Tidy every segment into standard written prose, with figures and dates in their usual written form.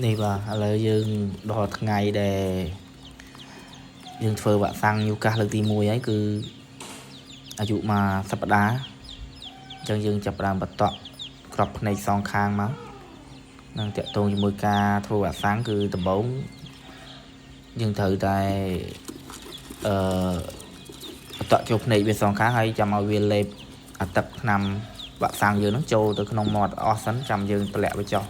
នេះបាទឥឡូវយើងដល់ថ្ងៃដែលយើងធ្វើវ៉ាក់សាំងញូកាសលើកទី1ហើយគឺអាយុមួយសប្តាហ៍អញ្ចឹងយើងចាប់ផ្ដើមបន្តក់ក្របភ្នែកសងខាងមកនឹងតាក់ទងជាមួយការធ្វើវ៉ាក់សាំងគឺដំបូងយើងត្រូវតែអឺបន្តក់ចូលភ្នែកវាសងខាងហើយចាំឲ្យវាលេបអាទឹកថ្នាំវ៉ាក់សាំងយើងនឹងចូលទៅក្នុងមាត់អស់សិនចាំយើងតម្លាក់វាចុះ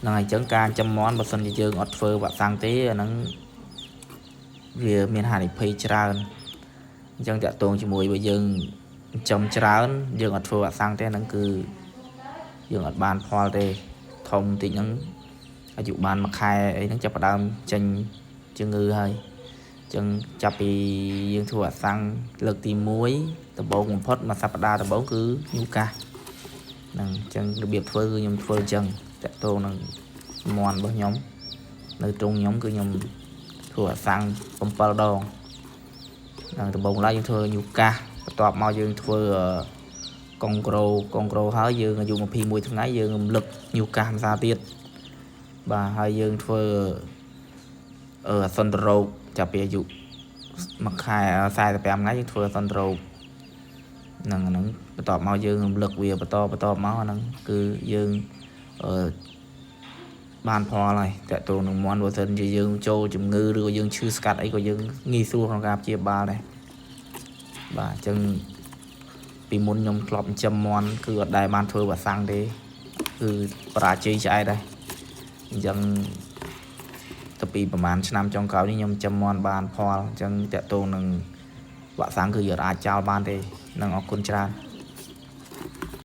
ហ្នឹងហើយអញ្ចឹងការចំមន់បើសិនជាយើងអត់ធ្វើវ៉ាក់សាំងទេអាហ្នឹងវាមានហានិភ័យច្រើនអញ្ចឹងតាក់ទងជាមួយបើយើងចិញ្ចឹមច្រើនយើងអត់ធ្វើវ៉ាក់សាំងទេហ្នឹងគឺយើងអត់បានផលទេធំតិចហ្នឹងអាយុបានមួយខែអីហ្នឹងចាប់ផ្ដើមចេញជំងឺហើយអញ្ចឹងចាប់ពីយើងធ្វើវ៉ាក់សាំងលើកទី1ដំបូងបំផុតមួយសប្តាហ៍ដំបូងគឺញូកាសហ្នឹងអញ្ចឹងរបៀបធ្វើគឺខ្ញុំធ្វើអញ្ចឹងតាក់ទងនឹងមន់របស់ខ្ញុំនៅទ្រុងខ្ញុំគឺខ្ញុំធ្វើវ៉ាក់សាំង7ដងហ្នឹងដំបូងឡើយយើងធ្វើញូកាសបន្ទាប់មកយើងធ្វើកុងក្រូកុងក្រូហើយយើងអាយុ21ថ្ងៃយើងរំលឹកញូកាសម្សាទៀតបាទហើយយើងធ្វើអឺអសន្នរោគចាប់ពីអាយុមួយខែ45ថ្ងៃយើងធ្វើអសន្នរោគហ្នឹងហ្នឹងបន្ទាប់មកយើងរំលឹកវាបន្តបន្តមកអាហ្នឹងគឺយើងអឺបានផលហើយតកតងនឹងមន់បើសិនជាយើងចូលជំងឺឬក៏យើងឈឺស្កាត់អីក៏យើងងាយស្រួលក្នុងការព្យាបាលដែរបាទអញ្ចឹងពីមុនខ្ញុំធ្លាប់ចិញ្ចឹមមន់គឺអត់ដែលបានធ្វើវ៉ាក់សាំងទេគឺបរាជ័យឆ្អែតដែរអញ្ចឹងទៅពីប្រហែលឆ្នាំចុងក្រោយនេះខ្ញុំចិញ្ចឹមមន់បានផលអញ្ចឹងតកតងនឹងវ៉ាក់សាំងគឺយើងអាចចោលបានទេនឹងអរគុណច្រើន។